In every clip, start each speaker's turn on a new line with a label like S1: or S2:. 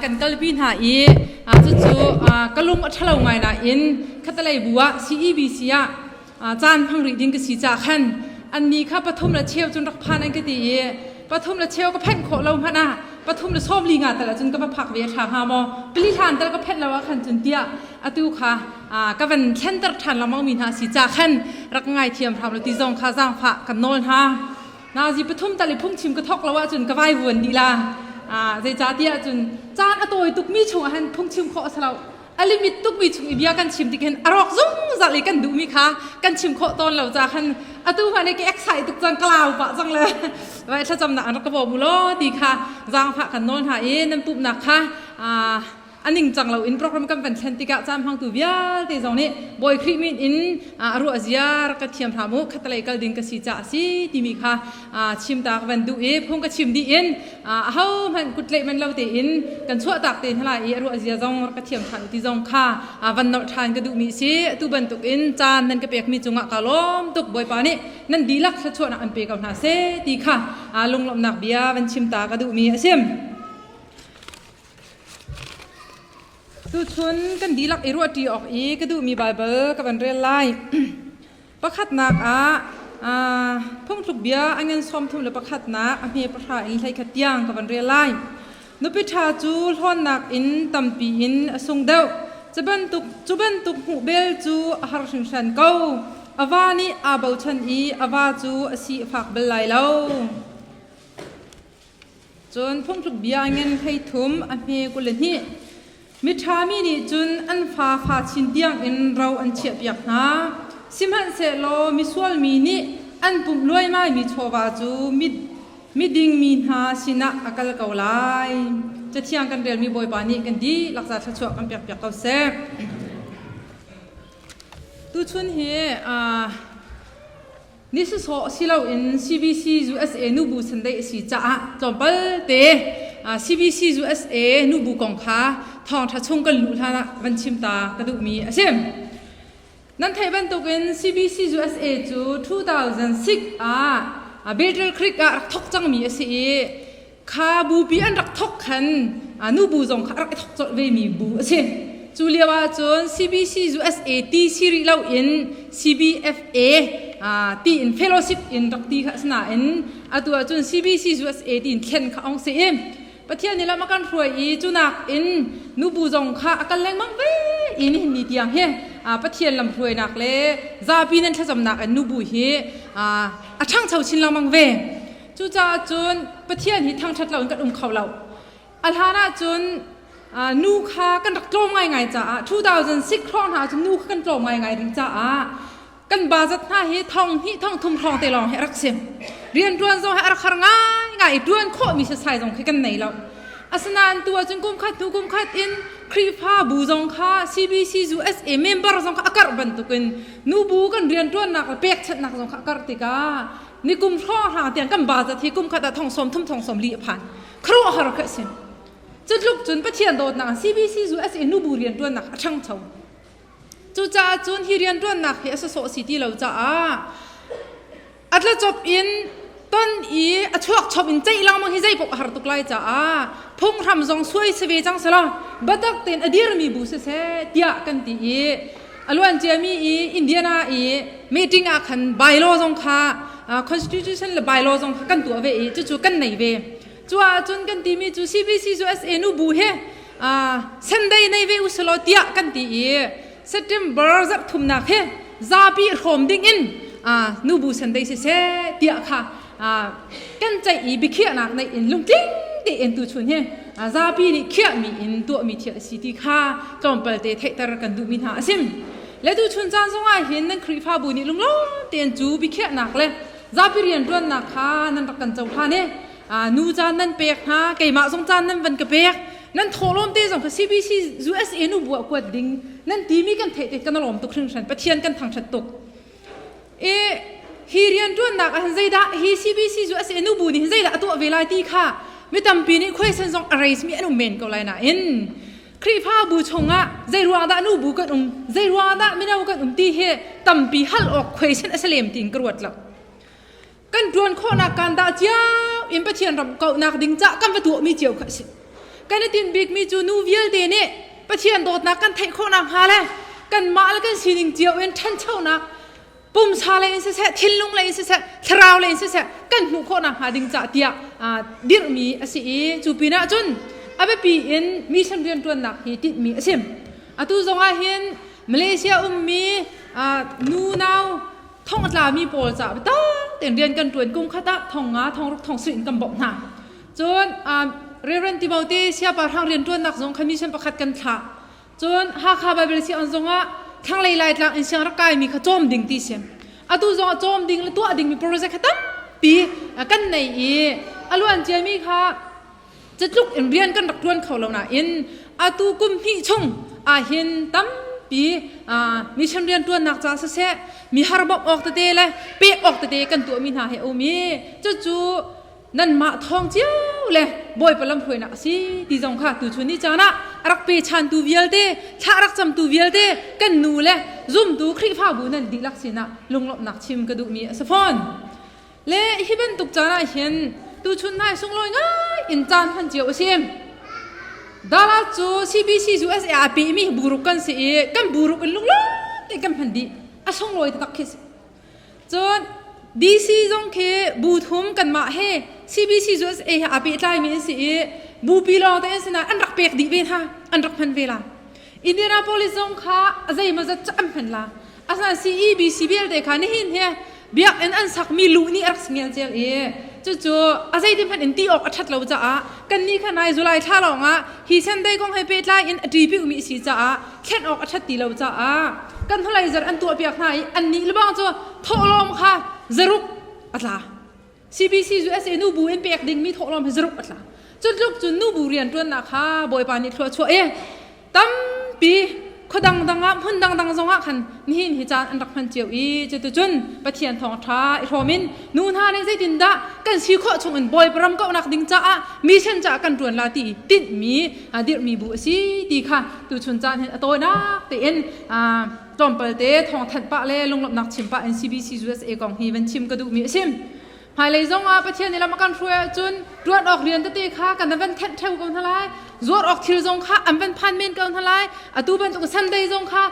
S1: kan kalpi hna i cucu ka lung a ṭhalo ngai nain khatalei bu ah CEBC ah caan hmang rih ding ka si caah khan anni kha pathum le cheu cun rak phan an ka ti i pathum le cheu ka phanh khawh lo hmanh ah pathum le sawm li nga tal ahcun ka va phak ve a ṭha hnga maw pali hlan tal ka phanh lo ah khan cun tiah atu kha ka van thlenter ṭhan lengmang mi hna si ca khan rak ngaithiam hram lo ti zong kha zaangfah kan nawl hna. Nazi pathum tal i phungchim ka thawk lo ahcun ka vai vuan dih la. Zeicahtiah cun caan a tawi tukmi chungah han phungchim khawh a si lo. A limit tukmi chung i bia kan chim tik hin a rawk zungzal i kan duhmi kha kan chim khawh tawn lo ca khan atu hmanh i ka excite tuk cang ka lau pah cang le vai thlacamnak an rak ka bawm u law ti kha zaangfah kan nawl hna i nan pumhnak kha a ningcang loin program kan van thlen tikah caan hmangtu vialte zong nih Bawi Khrih min in a ruah zia rak ka thiam hram u khatalei kal ding ka si ca a si timi kha chim ta ka van duh i phung ka chim dih in aho hmanh kutleih man lo tein kan chuah tak te hna lai i a ruah zia zong rak ka thiam ṭhan ti zong kha van nolh ṭhan ka duhmi si atu bantuk in caan nan ka pekmi cungah ka lawm tuk Bawipa nih nan dihlak thluachuahnak an pe ko hna seh ti kha lunglawmhnak bia van chim ta ka duhmi a si. Tuchun kan dihlak i ruahṭi awk i ka duhmi Baibal ka van rel lai. Pakhatnak ah phungthluk bia a ngan 31 a hme pahra in 11 tiang ka van rel lai. Nupi ṭha cu hlawnnak in tampi in a sung deuh. Cu bantuk hmuh bel cu a har hringhran ko. A va nih aa bochan i a va cu a si a fak bal lai lo. Cun phungtluk bia ngen 33 a hme 22 Miṭhami nih cun an fa fa chin tiangin ro an chiahpiak hna. Sihmanhsehlaw misual mi nih an pumh luaimaimi chawva cu miding mi hna sinah a kal ko lai. Cathiang kan relmi Bawipa nih kan dihlak za thluachuah kan pekpiak ko seh. Tuchun hi Ni sawsawh si loin CBC USA nubu Sunday a si caah tlawmpal te CBC USA nubu kong kha thawngṭha chung kan luh hlan ah van chim ta ka duhmi a si. Nan theih bantukin CBC USA cu 2006 ah Battle Creek ah rak thawk cangmi a si i kha bupi an rak thawk khan nubu zong kha a rak i thawk colh vemi bu a si. Cu lio ahcun CBC USA ti si rih loin CBFA ti in fellowship in rak ti kha a si nain atu ahcun CBC USA ti in thlen kha ong si i Pathian nih lam a kan hruai i cunak in nubu zong kha a kal lengmang ve i nihin ni tiang hi Pathian lam hruainak le zapi nan thlacamnak in nubu hi a ṭhangcho chin lengmang ve. Cucaah cun Pathian hi thangṭhat loin kan um kho lo. A hlan ahcun nu kha kan rak tlawm ngaingai caah 2006 hrawng hna ahcun nu kha kan tlawm ngaingai rih caah kan bazat hna hi thong hnih thong thum hrawng te lawng hi a rak si. Rianṭuan zong hi a rak har ngaingai i ṭuan khawhmi sasai zong khi kan nei lo. Asinain tu ahcun kum khat hnu kum khat in Khrihfa bu zong kha CBC USA member zong kha a karh bantukin nubu kan rianṭuannak le pekchanhnak zong kha a karh tikah ni kum hrawng tiang kan ba zat hi kum khat ah thong sawm thum thong sawm li a phan khuaruahhar kha a si cu tluk cun Pathian dawtnak CBC zu a si nubu rianṭuannak a ṭhangcho cucaah cun hi rianṭuannak hi a sawsawh si ti lo caah a tlacop in ton i a chuak chom in ceih lengmang hi zei paoh a har tuk lai caah phunghram zong suai si ve cang selaw biatak tein a dirmi bu siseh tiah kan ti i a luan ciami i Indiana i meeting ah khan bylaw zong kha constitution le bylaw zong kha kan tuah ve i cucu kan nei ve cu ahcun kan timi cu CBC USA nu bu he Sunday nei ve usulaw tiah kan ti i September zarh thumnak he zapi hrawm ding in nu bu Sunday siseh tiah kha kan ceih i biakhiahnak neih in lungtling tein tuchun hi zapi nih khiahmi in tuahmi thil a si ti kha tlawmpal te theihter kan duhmi hna a si. Le tuchun caan zongah hin nan Khrihfabu nih lunglawm tein cu biakhiahnak le zapi rianṭuannak kha nan rak kan cohlan i nu caan nan pek hna keimah zong caan nan van ka pek nan thawhlawm te zong kha CBC USA nu bu ah kuat ding nan timi kan theih te kan lawm tuk hringhran Pathian kan thangṭhat tuk I hi rianṭuannak ah hin zeidah hi CBC cu a si i nubu nih hin zeidah a tuah ve lai ti kha mi tampi nih question zong a raise mi an um men ko lai nain Khrihfabu chungah zei ruang dah nubu kan um zei ruang dah mino kan um ti hi tampi hal awk question a si lem tiin ka ruat lo. Kan ṭuan khawhnak kan dah cio in Pathian ram kauhnak ding cah kan va tuahmi cio kha a si. Kan i tinh bikmi cu nu vialte nih Pathian dawtnak kan theih khawh nakhnga le kanmah le kan sining cio in ṭhanchonak pumsa lei in siseh, thinlung lei in siseh, thlarau lei in siseh kan hmuh khawh nakhnga ding cah tiah dirhmi a si i cu pinah cun a biapi in mission rianṭuannak hi tinhmi a si. Atu zongah hin Malaysia ummi nu nau thong a tlami pawl caah biatak tein rian kan ṭuan kum khat ah thong nga thong ruk thong sui in kan bawmh hna. Cun Reverend Timote siapa hrang rianṭuannak zong kha mission pakhat kan thlah. Cun Hakha Bible Sianginn zongah thlanglei Laitlang in siang rak kaimi kha cawm ding ti si. Atu zongah cawm ding le tuah dingmi project kha tampi kan nei i a luan ciami kha Cutluk in rian kan rak ṭuan kho lo nain atu kum hnih chung ahhin tampi mission rian ṭuannak ca siseh mi har bawmh awk tete le pek awk tete kan tuahmi hna he um i cucu nanmah thawng cio le Bawipa lamhruainak a si ti zong kha tuchun ni caan ah a rak pechantu vialte thla rak camtu vialte kan nu le zumtu Khrihfabu nan dihlak sinah lunglawmhnak chim ka duhmi a si fawn. Le hi bantuk caan ah hin tuchun nai sunglawi ngai in caan hman cio a si. Dallas cu CBC USA a pehmi buruk kan si i kan buruk in lunglawm te kan hman dih. A sunglawi taktak khi si. Cun DC zong khi bu thum kanmah he CBC USA he aa pehtlaimi an si i bupi lawng te an si nain an rak pek dih ve hna an rak hman ve la. Indianapolis zong kha a zeimawzat cu an hman la. Asinain CEBC vialte kha nihin hi biakinn an sakmi luh nih a rak si ngelcel i cucu a zeitin hmanh in ti awk a ṭhat lo caah kannih kha nai July thla lawngah hi Sunday kong he pehtlai in a ṭipiumi a si caah thlen awk a ṭhat ti lo caah kan hnulei zarh an tuahpiak hna i annih lebang cu thawhlawm kha zaruk a tla. CBC USA nubu in pek dingmi thawhlawm hi zaruk a tla. Cu tluk cun nubu rianṭuannak kha Bawipa nih thlua chuah i tampi khua dangdang ah hmun dangdang zongah khan nihin hi caan an rak hman cio i cuticun Pathian thawngṭha i hrawm in nu hna nih zeitindah kan si khawh chungin Bawipa ram kauhnak ding caah mission caah kan ṭuan la ti tinhmi dirhmi bu a si ti kha tuchun caan hin a tawinak tein tlawmpal te thawngthanh pah le lunglawmhnak chim pah in CBC USA kong hi van chim ka duhmi a si. Hmailei zong ah Pathian nih lam a kan hruai ahcun ṭuan awk rian tete kha kan van thenh ṭheo ko hna lai. Zuar awk thil zong kha an van phan men ko hna lai. Atu bantuk Sunday zong kha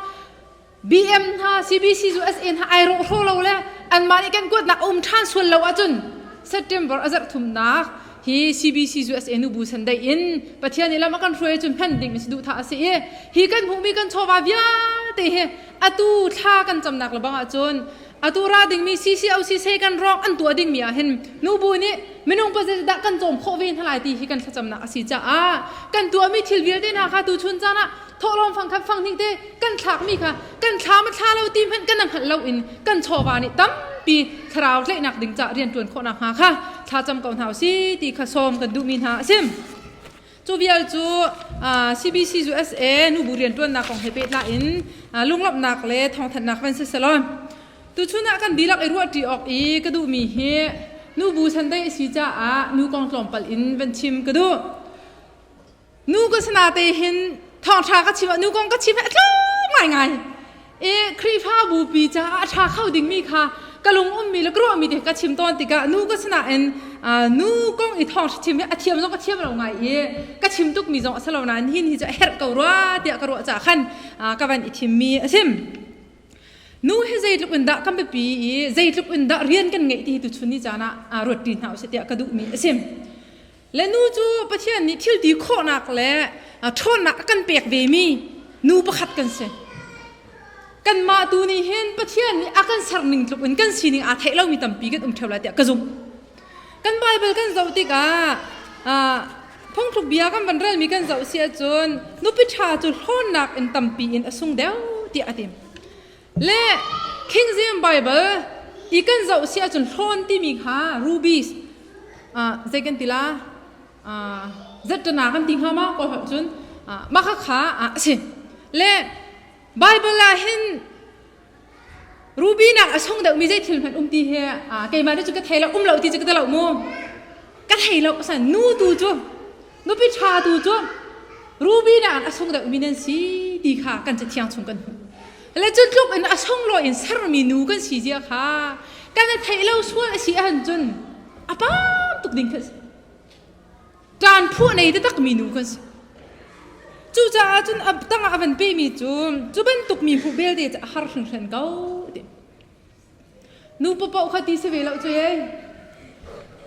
S1: BM hna CBC USA hna ai rawh hraw lo le anmah nih kan kuatnak a um ṭhan sual lo ahcun September a zarh thumnak hi CBC USA nubu Sunday in Pathian nih lam a kan hruai ahcun hman ding si duh tha a si i hi kan hmuhmi kan chawva vialte hi atu thla kan camnak lebang ahcun atu ra dingmi CCOC se kan rawk an tuah dingmi ah hin nubu nih minung pazet dah kan cawm khawh ve hna lai ti hi kan thlacamnak a si caah kan tuahmi thil vialte hna kha tu chun caan ah thawhlawm fang khat fang hnih te kan thlakmi kha kan thla ma thla lo ti hmanh kan hngalh lo in kan chawva nih tampi thlarau tlaihnak ding ca rian ṭuan khawhnak hnga kha thlacam ko hna usih ti kha sawm kan duhmi hna a si. Cu vial cu CBC USA nubu rianṭuannak kong he pehtlai in lunglawmhnak le thawngthanhnak van si selaw tuchun ah kan dihlak i ruahṭi awk i ka duhmi hi nubu Sunday a si caah nu kong tlawmpal in van chim ka duh. Nu ka sana te hin thawngṭha ka chim ah nu kong ka chim hi a tlawm ngaingai. I Khrihfabu pi caah a ṭha kho dingmi kha ka lung ummi le ka ruahmi te ka chim tawn tikah nu ka sinain nu kong i thawng chim hi a thiam zong ka thiam lo ngai i ka chim tukmi zong a si lo nain hin hi cu a herh ko rua tiah ka ruah caah khan ka van i thimmi a si. Nu hi zeitluk in dah kan biapi i zeitluk in dah rian kan ngeih ti hi tuchun ni caan ah ruat ṭi hna usih tiah ka duhmi a si. Le nu cu Pathian nih thil ti khawhnak le ṭhawnnak a kan pek vemi nu pakhat kan si. Kanmah tu nih hin Pathian nih a kan ser ning tluk in kan sining aa theih lomi tampi kan um ṭheo lai tiah ka zumh. Kan Bible kan zoh tikah phungthluk bia kan van relmi kan zoh si ahcun nupi ṭha cu hlawnnak in tampi in a sung deuh tiah a ti. Le King James Bible i kan zoh si ahcun hlawn timi kha rubies zei kan ti la zettana kan ti hnga ma kawl holh cun mah kha kha a si. Le Bible ah hin ruby nak a sung deuhmi zei thil hmanh um ti hi keimah nih cu ka thei lo um lo ti cu ka ti lo mu ka thei lo san nu tu cu nupi ṭha tu cu ruby nak a sung deuhmi nan si ti kha kan cathiang chung kan hmuh le cu tluk in a sunglawi in sermi nu kan si zia kha kan i theih lo sual a si ahcun a pam tuk ding khi a si. Ṭan phu nei taktak mi nu kan si. Cucaah cun a tangah a van pehmi cu cu bantuk mi hmuh belte cu a har hringhran ko ti. Nu paoh kha ti si ve lo cu ei.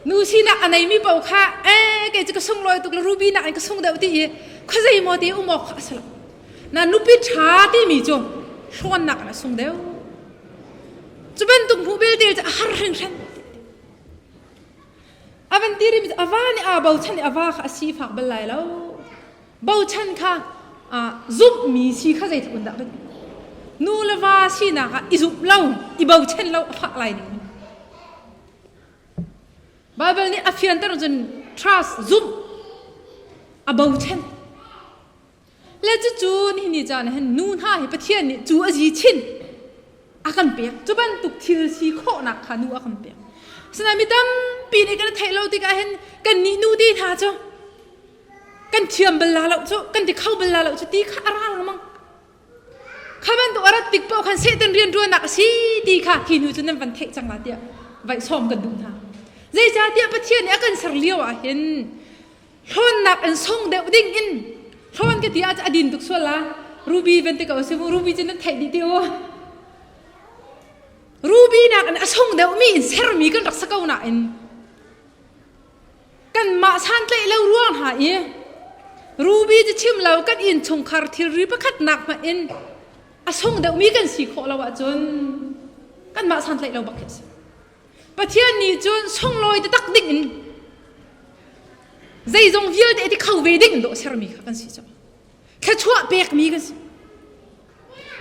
S1: Nu sinak a neimi paoh kha ee kei cu ka sunglawi tuk le ruby nak in ka sung deuh ti i khuazei maw ti um awk kha a si lo. Na nupi ṭha timi cu hrawnnak in a sung deuh. Cu bantuk hmuh belte cu a har hringhran. A van ti rimi a va nih aa bochan i a va kha a sifak bal lai lo. Bochan kha zumhmi si kha zeitluk in dah kan nu le va sinak ah i zumh lo, i bochan lo a fah lai ning. Bible nih a fianter cun trust zumh a bochan. Le cucu nihin ni caan ah hin nu hna hi Pathian nih cu a zi chin a kan pek. Cu bantuk thil si khawhnak kha nu a kan pek. Asinain mi tampi nih kan theih lo tikah hin kan nih nu te hna cu kan thiam bal la lo cu kan ti kho bal la lo cu ti kha a ra lengmang. Kha bantuk a rat tik paoh khan Satan rianṭuannak a si ti kha khi nu cu nan van theih cang la tiah vaih sawm kan duh hna. Zeicahtiah Pathian nih a kan ser lio ah hin hlawnnak in sung deuh ding in hlawn ka ti ah a din tuk sual la ruby van ti ko si mu ruby cu nan theih dih ti u ruby nak in a sung deuh mi in sermi kan rak sa ko nain kan mah santlaih lo ruang hna i ruby cu chim lo kan inn chungkhar thilri pakhat nak hmanh in a sung deuh mi kan si khawh lo ahcun kan mah santlaih lo bak khi a si Pathian nih cun sunglawi taktak ding in zeizong vialte ti kho ve ding dawh sermi kha kan si cu. Thluachuah pekmi kan si.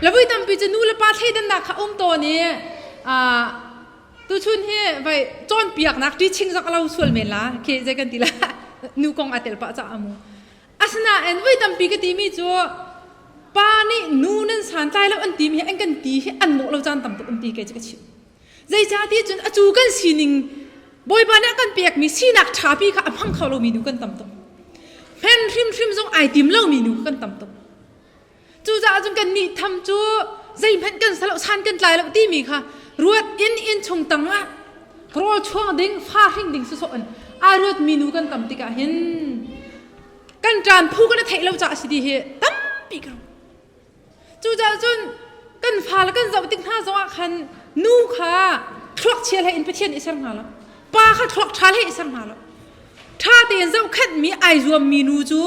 S1: Lavui tampi cu nu le pa thleidannak kha um tawn i tuchun hi vai cawnpiaknak teaching zong a lo sual men la khi zei kan ti la nu kong a tel pah ca amu asinain voi tampi ka timi cu pa nih nu nan santlai lo an timi hi an kan ti hi an mawh lo caan tam tuk um ti kei cu ka chim Zeicahtiah cun a cu kan sining Bawipa nih a kan pekmi sinak ṭhapi kha a hmang kho lomi nu kan tam tuk. Hmen hrimhrim zong ai tim lomi nu kan tam tuk. Cucaah cun kan nih tham cu zeihmanh kan sa lo san kan tlai lo timi kha ruat in innchung tang ah rawl chuang ding fa hring ding sawsawh in ai ruatmi nu kan tam tikah hin kan ṭan phu kan i theih lo caah a si ti hi tampi ka ruat. Cucaah cun kan fale kan zoh tik hna zongah khan nu kha thluak chia hlei in Pathian nih ser hna lo. Pa kha thluak ṭha hlei i ser hna lo. Ṭha tein zohkhenhmi ai zuammi nu cu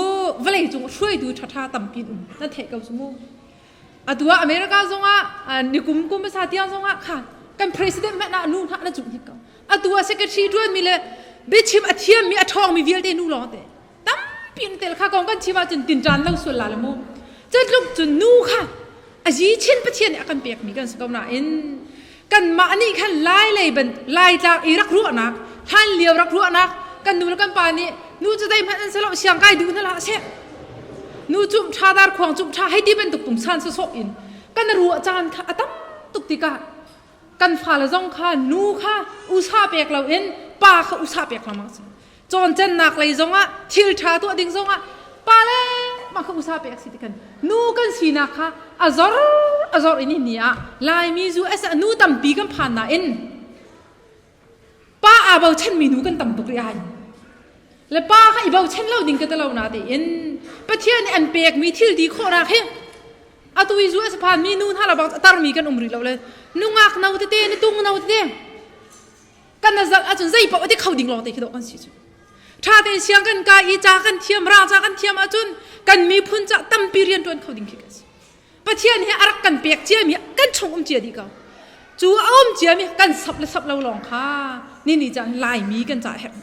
S1: vawlei cung hruaitu ṭhaṭha tampi an um. Nan theih ko cu mu. Atu ah America zongah nikum kum hmasa tiang zongah kha kan president hmanh ah nu hna na cuh hnik ko. Atu ah secretary ṭuanmi le biachim a thiammi a ṭhawngmi vialte nu lawng te. Tampi in tel kha kong kan chim ahcun tinṭan lo sual la le mu. Cu cun nu kha a zi chin Pathian nih a kan pekmi kan si ko nain kanmah nih khan lai lei ban laitlak i rak ruahnak hlan lio rak ruahnak kan nu le kan pa nih nu cu zeihmanh an si lo siang kai duh hna hlah seh nu cumh ṭha dar khuang cumh ṭha hei ti bantuk pungsan sawsawh in kan ruah caan kha a tam tuk tikah kan fale zong kha nu kha usa pek loin pa kha usa pek lengmang si cawncannak lei zongah thil ṭha tuah ding zongah pa le mah kha usa pek si ti kan nu kan sinak kha a zor a zor in ni ah Laimi zu as nu tampi kan phan nain pa aa bochan mi nu kan tam tuk rih ai le pa kha i bochan lo ding ka ti lo na tiin Pathian nih an pek mi thil ti khawhnak hi atu i zu a phan mi nu hna la bang tar mi kan um rih lo le nungak no tete ni tung no tete kan a zalh ahcun zei paoh a ti kho ding lawng te khi dawh kan si cu ṭha tein siang kan kai i ca kan thiam ra ca kan thiam ahcun kan miphun ca tampi rian ṭuan kho ding khi kan si Pathian hi a rak kan pek ciami kan chung um cia dih ko cu a um ciami kan sap le sap lo lawng kha ni ni caan Laimi kan ca herh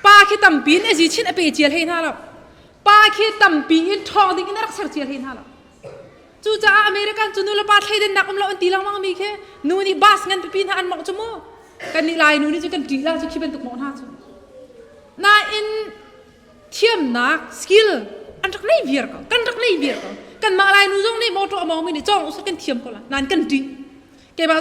S1: pa khi tampi in a zi chin a pe cia hlei hna lo pa khi tampi in ṭhawng ding in a rak ser cia hlei hna lo Cucaah American cu nu le pa thleidannak um lo an ti lengmang mi khi nu nih bus ngan pipi hna an mawngh cu mu. Kan nih Lai nu nih cu kan ṭih la cu khi bantuk mawngh hna cu. Nain thiamnak skill an rak nei viar ko. Kan rak nei viar ko. Kanmah Lai nu zong nih motor a mawng mi nih cawng usah kan thiam ko la. Nain kan ṭih. Keimah.